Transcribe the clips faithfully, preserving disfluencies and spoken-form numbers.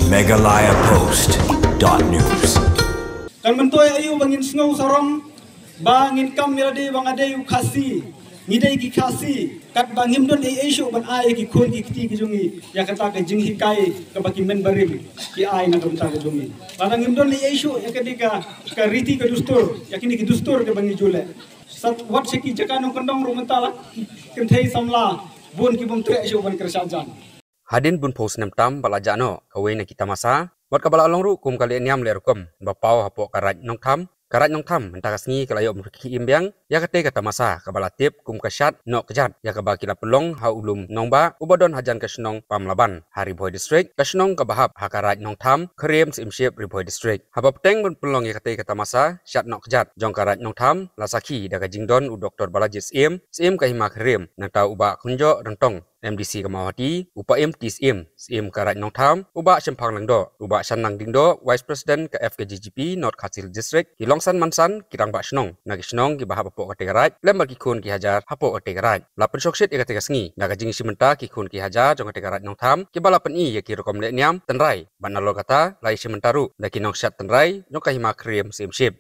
Meghalaya Post dot news. Kan myntoi aïu ba ngin sngew sarong ba ngin kam ïa lade ba nga dei u Khasi, ngi dei ki Khasi, katba ngim don ei ei shuh ban ai ïa ki khun ki kti ki jong ngi ïa kata ka jinghikai kaba ki mynbarim ki ai na ka bynta ka jong ngi. Lada ngim don ei ei shuh ïa kane ka, ka riti ka dustur, ïa kine ki dustur kaba ngi ju leh. Sat wat sha ki jaka nongkyndong ruh mynta la kynthei samla bun ki bym treh shuh ban kyrshan jan. Hadien bun phew snem tam ba la jah noh, kawei na ki tamasa bad kaba la long ruh kum ka leh niam leh rukom ba paw hapoh ka Raid Nongtham. Ka Raid Nongtham mynta ka sngi ka la ïoh ban rkhie im biang ïa katei ka tamasa kaba la tip kum ka Shad Noh Kjat, ïa kaba ki la pynlong ha u lum nongbah uba don hajan ka shnong Pamlaban ha Ri Bhoi District, ka shnong kaba hap ha ka Raid Nongtham, Khyriem Syiemship, Ri Bhoi District. Haba bteng ban pynlong ïa katei ka tamasa Shad Noh Kjat jong ka Raid Nongtham, la sakhi da ka jingdon u Doktor Balajied Syiem, Syiem ka Hima Khyriem, nangta u Bah Khynjoh Ryntong, M D C ka Mawhati, u Paiem T Syiem, Syiem ka Raid Nongtham, u Bah Shemphang Lyngdoh, u Bah Shanlang Diengdoh, Vice President ka F K J G P North Khasi Hills District, ki longsan mansan, ki rangbah shnong na ki shnong kiba hap hapoh katei ka raid, lem bad ki khun ki hajar hapoh katei ka raid. La pynshongshit ïa katei ka sngi da ka jingïashim bynta ki khun ki hajar jong katei ka Raid Nongtham, kiba la pyni ïa ki rukom leh niam tynrai, bad nalor kata la ïashim bynta ruh da ki nongshad tynrai jong ka Hima Khyriem Syiemship.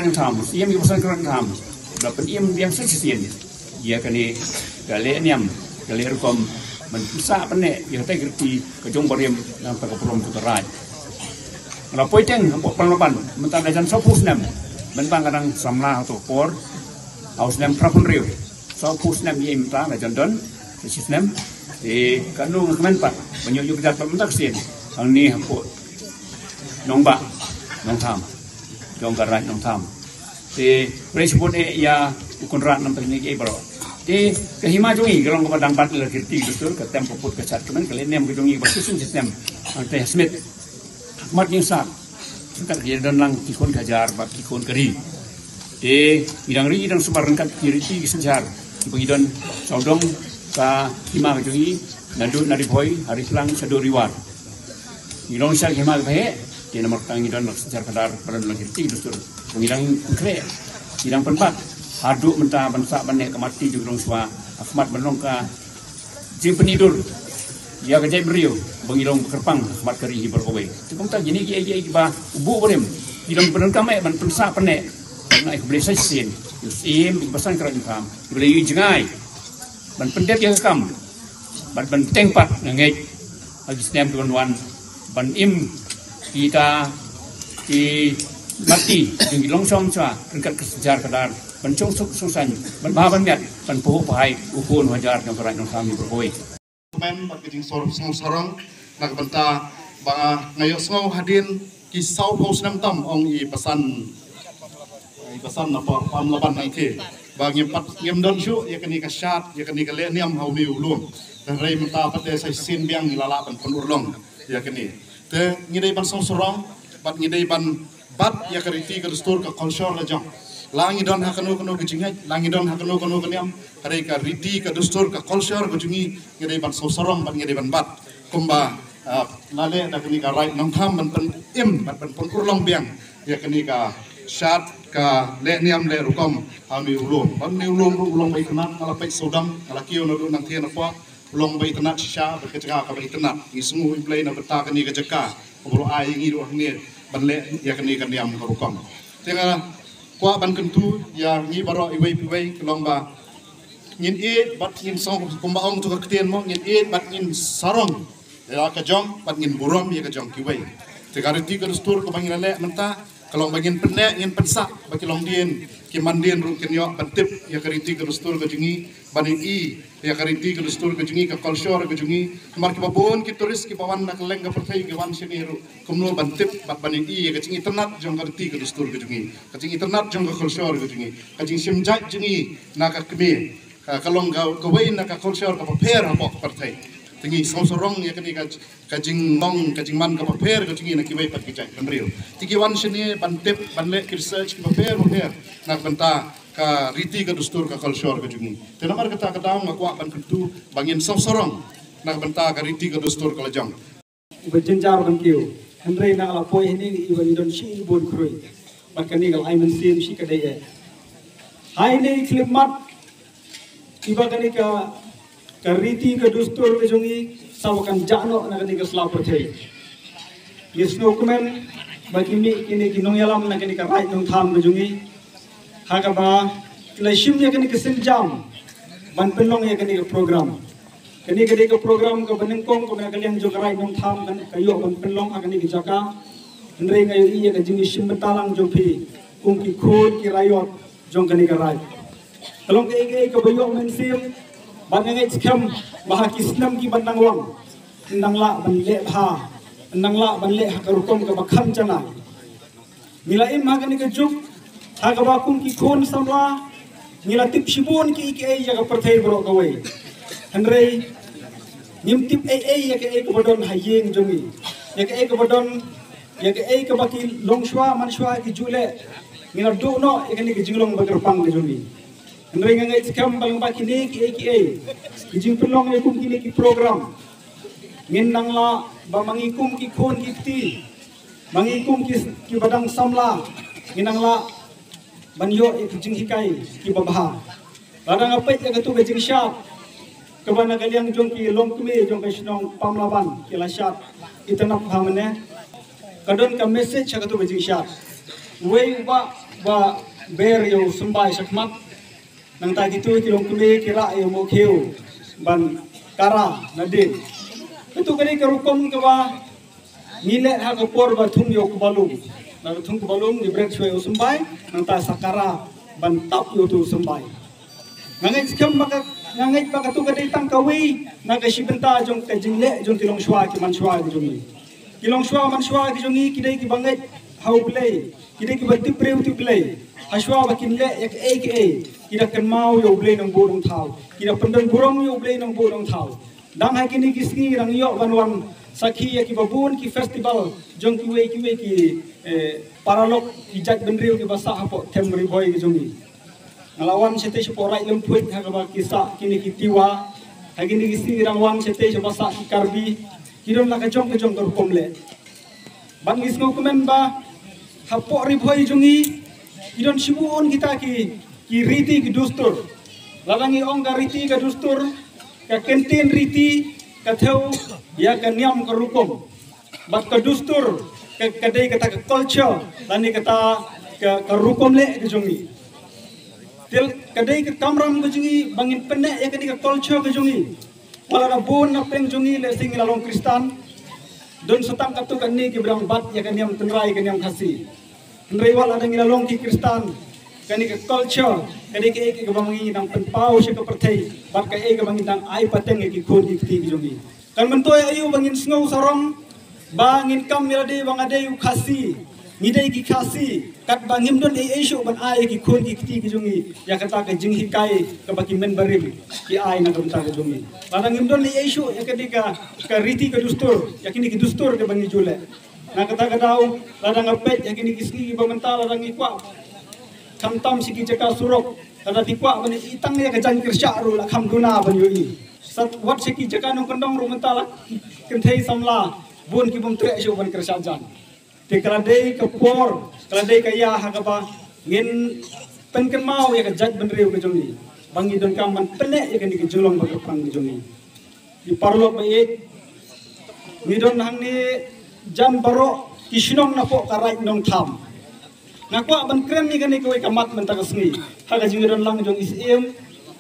Nongtham, Syiem ki basan Nongtham, da pynim biang sa shisien ïa kane ka leh niam, ka leh rukom ban pynsah pynneh ïa katei ka riti ka jong barim nangta ka burom jong ka raid. Nga la poi teng hapoh Pamlaban mynta da jan sawphew snem, mynta nga dang samla ha kato ka por, ha u snem phra phew hynriew, sawphew snem ïa mynta da jan don sa shi snem. Te kano nga kmen pat ban ïoh ïoh kjat pat mynta ka sien hangne hapoh nongbah Nongtham, jong ka Raid Nongtham. Te pyrshah bun eh ïa u Kynrad namar ngi ki baroh. Te ka hima jong ngi ka long kaba dang bat ïa la ki riti ki dustur, ka tem ka put ka sat ka men, ka leh niam ka jong ngi ba shisien shisien. Hangta ha Smit, ha khmat ngi sat, ryngkat ki don lang ki khun ka hajar bad ki khun ka ri. Te ngi dang ri ngi dang sumar ryngkat ki riti ki synshar kiba ngi don sawdong ka hima ka jong ngi, naduh na Ri Bhoi, ha Ri Phlang shaduh Ri War. Ngi long sha ki hima kiba heh, te namar kata ngi don la ka synshar khadar, ba don la ki riti ki dustur. Ngi dang khreh, ngi dang pynbat haduh mynta ban sah ban neh ka mati jong ngi long shuwa, ha khmat ban long ka jingpynidur ïa ka jaitbynriew ba ngi long ba kyrpang ha khmat ka ri hi baroh kawei. Te kumta kine kiei kiei kiba u buh barim ki long ba donkam eh ban pynsah pynneh. Nga ai khublei sa shisien ïa u Syiem, ïa ki basan ka Raid Nongtham, kiba la ïohi jngai ban pyndep ïa ka kam bad ban teng pat, nga ngeit ha ki snem kiban wan ban im kita ki mati jong ki longshong sha ryngkat ka synshar khadar, ban shong suk shong saiñ, ban bha ban miat, ban phuh phai u khun u hajar jong ka Raid Nongtham hi baroh kawei. Kmen bad ka jingsor-, sngewsarong na ka bynta ba nga ïohsngew hadien ki sawphew snem tam, ong i basan, i basan na Pamlaban nangta, ba ngim pat, ngim don shuh ïa kane ka shad, ïa kane ka leh niam ha une u lum. Hynrei mynta pat de sa shisien biang ngi la lah ban pynurlong ïa kane. Te ngi dei ban sngewsarong bad ngi dei ban bat ïa ka riti ka dustur ka culture la jong. La ngi don ha kano kano ka jingngeit, la ngi don ha kano kano ka niam, hynrei ka riti ka dustur ka culture ka jong ngi, ngi dei ban sngewsarong bad ngi dei ban bat. Kumba, ah, la leh da kane ka Raid Nongtham ban pynim bad ban pynurlong biang ïa kane ka shad, ka leh niam leh rukom ha une u lum. Bad une u lum ruh u long ba itynnad, nga la peit sawdong, nga la kiew naduh nangthie na pdeng. U long ba itynnad shisha, bad ka jaka kaba itynnad. Ngi sngewnguh ïa U Blei na ka bynta kane ka jaka kaba u la ai ïa ngi ruh hangne ban leh ïa kane ka niam ka rukom. Te nga kwah ban kyntu ïa ngi baroh iwei pa iwei, ka long ba ngin ïeit bad ngin song, kumba ong tu ka ktien mo, ngin ïeit bad ngin sarong ïa ka jong bad ngin burom ïa ka jong kiwei. Te ka riti ka dustur kaba ngi la leh mynta, ka long ba ngin pynneh, ngin pynsah ba ki longdien, ki mandien ruh kin ïoh ban tip ïa ka riti ka dustur ka jong ngi, ban ïohi ïa ka riti ka dustur ka jong ngi, ka culture ka jong ngi. Namar kiba bun ki tourist kiba wan na kylleng ka pyrthei ki wan shane ruh kumno ban tip bad ban ïohi ïa ka jingitynnad jong ka riti ka dustur ka jong ngi, ka jingitynnad jong ka culture ka jong ngi, ka jingshim jait jong ngi na ka kmie. Ka, ka long ka, kawei na ka culture kaba pher hapoh ka pyrthei. Te ngi sngewsarong ïa kane ka, ka jinglong, ka jingman kaba pher ka jong ngi na kiwei pat ki jaitbynriew. Te ki wan shane ban tip, ban leh ki research kiba pher ba pher na ka bynta ka riti ka dustur ka culture ka jong ngi. Te namar kata ka daw nga kwah ban kyntu ba ngin sngewsarong na ka bynta ka riti ka dustur ka la jong. Uba jynjar ban kiew. Hynrei na la poi hynne i ba ngi don shi bun khrui. Bad kane ka la ai mynsiem shi ka dei eh. Hai ne khlem mat i ba kane ka ka riti ka dustur ka jong i sa ba kan jah noh na kane ka sla pyrthei. Ngi sngewkmen ba ki mih kine ki nongïalam na kane ka raid nongtham ka jong i. Ha kaba ki la shim ïa kane ka sienjam ban pynlong ïa kane ka program. Kane ka dei ka program kaba nyngkong kaba na ka liang jong ka raid nongtham kan ka ïoh ban pynlong ha kane ka jaka. Hynrei nga ïohi ïa ka jingïashim bynta lang jong phi kum ki khun ki raiot jong kane ka raid. Ka long kaei kaei kaba ïoh mynsiem bad nga ngeit skhem ba ha ki snem ki ban dang wan, yn dang lah ban leh bha, yn dang lah ban leh ha ka rukom kaba kham janai. Ngi la im ha kane ka juk ha kaba kum ki khun samla ngi la tip shibun kiei kiei ïa ka pyrthei baroh kawei. Hynrei ngim tip ei ei ïa kaei kaba don ha ïing jong ngi, ïa kaei kaba don, ïa kaei kaba ki longshuwa manshuwa ki ju leh. Ngi la duh noh ïa kane ka jinglong ba kyrpang ka jong ngi. Hynrei nga ngeit skhem ba lyngba kine kiei kiei ki jingpynlong ïa kum kine ki program, ngin nang lah ba ma ngi kum ki khun ki kti, ma ngi kum ki, ki ba dang samla, ngin nang lah ban ïoh ïa ki jinghikai kiba bha. Lada nga peit ïa katu ka jingshad kaba na ka liang jong ki longkmie jong ka shnong Pamlaban ki la shad itynnad bha mynne, ka don ka message ha katu ka jingshad. Uwei u bah ba ber ïa u symbai shakhmat, nangta kitu ki longkmie ki rah ïa u mokhiew ban kara nadien. Katu ka dei ka rukom kaba ngi leh ha ka por ba thung ïa u kbalum. Na ka thung kbalum ngi bret shuwa ïa u symbai, nangta sa kara ban tap ïa utu u symbai. Nga ngeit skhem ba ka, nga ngeit ba katu ka dei tang kawei na ka shi bynta jong ka jingleh jong ki longshuwa ki manshuwa ki jong ngi. Ki longshuwa manshuwa ki jong ngi ki dei kiba ngeit ha U Blei, ki dei kiba tip briew tip Blei. Hashuwa ba kin leh ïa kaei kaei ki da kynmaw ïa U Blei Nongbuh Nongthaw, ki da pyndon burom ïa U Blei Nongbuh Nongthaw. Dang ha kine ki sngi ngi dang ïoh ban wan sakhi ïa kiba bun ki festival jong kiwei kiwei ki, eh, paralok ki jaitbynriew kiba sah hapoh them Ri Bhoi ki jong ngi. Nga la wan shatei shapoh Raid Lymphuid ha kaba ki sah kine ki Tiwa. Ha kine ki sngi ngi dang wan shatei shaba sah ki Karbi. Ki don la ka jong ka jong ka rukom leh. Bad ngi sngewkmen ba hapoh Ri Bhoi jong ngi ki don shibun kita ki, ki riti ki dustur. Lada ngi ong ka riti ka dustur, ka kyntien riti ka thew ïa ka niam ka rukom. Bad ka dustur ka, ka dei kata ka culture lane kata ka, ka rukom leh ka jong ngi. Te ka dei ka kamram ka jong ngi ba ngin pynneh ïa kane ka culture ka jong ngi. Wat la da bun na pdeng jong ngi lehse ngi la long Khristan, don sa tang katto katne kiba dang bat ïa ka niam tynrai ka niam Khasi. Hynrei wat la da ngi la long ki Khristan, kane ka culture ka dei kaei kaba ngi dang pynpaw sha ka pyrthei bad kaei kaba ngi dang ai pateng ïa ki khun ki kti ki jong ngi. Kan myntoi aïu ba ngin sngew sarong ba ngin kam ïa lade ba nga dei u Khasi, ngi dei ki Khasi, katba ngim don ei ei shuh ban ai ïa ki khun ki kti ki jong ngi ïa kata ka jinghikai kaba ki mynbarim ki ai na ka bynta ka jong ngi. Lada ngim don ei ei shuh ïa kane ka, ka riti ka dustur, ïa kine ki dustur kaba ngi ju leh. Na kata ka daw, lada nga peit ïa kine ki sngi kiba mynta, lada ngi kwah khamtam sha ki jaka surok, lada phi kwah ban ïohi tang ïa ka jaiñ kyrshah ruh la kham duna ban ïohi. Sa wat sha ki jaka nongkyndong ruh mynta la ki kynthei samla bun ki bym treh shuh ban kyrshah jaiñ. Te ka la dei ka por, ka la dei ka ïa ha kaba ngin pynkynmaw ïa ka jaitbynriew ka jong ngi ba ngi donkam ban pynneh ïa kane ka jinglong ba kyrpang ka jong ngi. Ki paralok ba ïeit, ngi don hangne jan baroh ki shnong napoh ka Raid Nongtham. Nga kwah ban kren ïa kane kawei ka mat mynta ka sngi ha ka jingdon lang jong i Syiem,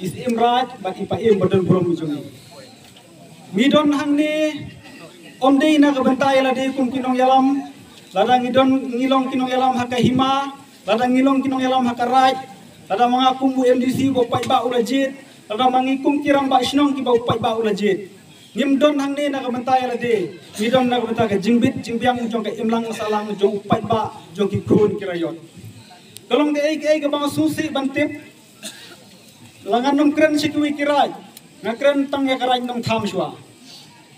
i Syiem Raid bad i Paiem ba don burom jong ngi. Ngi don hangne ym dei na ka bynta ïa lade kum ki nongïalam. Lada ngi don, ngi long ki nongïalam ha ka hima, lada ngi long ki nongïalam ha ka raid, lada ma nga kum u M D C ba u paidbah u la jied, lada ma ngi kum ki rangbah shnong kiba u paidbah u la jied, ngim don hangne na ka bynta ïa lade. Ngi don na ka bynta ka jingbit jingbiang jong ka imlang sahlang jong u paidbah, jong ki khun ki raiot. Ka long kaei kaei kaba nga sngewsih ban tip. La ngan ym kren sha kiwei ki raid, nga kren tang ïa ka Raid Nongtham shuwa.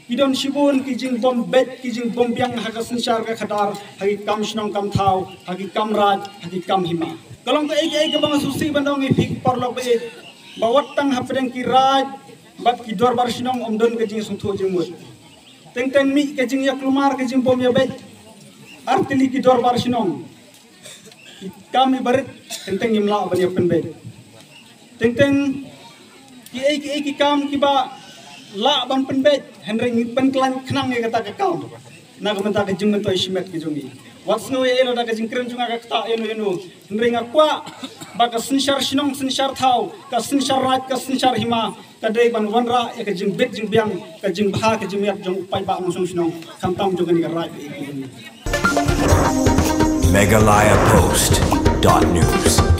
Ki don shibun ki jingbym beit, ki jingbym biang ha ka synshar ka khadar, ha ki kam shnong kam thaw, ha ki kam raid, ha ki kam hima. Ka long kaei kaei kaba nga sngewsih ban ong ïa phi ki paralok ba ïeit, ba wat tang hapdeng ki raid bad ki dorbar shnong ym don ka jingsngewthuh jingmut. Teng teng mih ka jingïakulmar, ka jingbym ïabeit. Artylli ki dorbar shnong, ki kam iba rit, teng teng ngim lah ban ïa pynbeit. Teng teng kiei kiei ki kam kiba lah ban pynbeit, hynrei ngi pynkhlaiñ khnang ïa kata ka kam na ka bynta ka jingmyntoi shimet ka jong ngi. Wat sngew ïa ïa lada ka jingkren jong nga ka ktah ïa no ïa no, hynrei nga kwah ba ka synshar shnong, synshar thaw, ka synshar raid, ka synshar hima, ka dei ban wanrah ïa ka jingbit jingbiang, ka jingbha ka jingmiat jong u paidbah nongshong shnong, khamtam jong kane ka raid. Meghalaya Post dot news.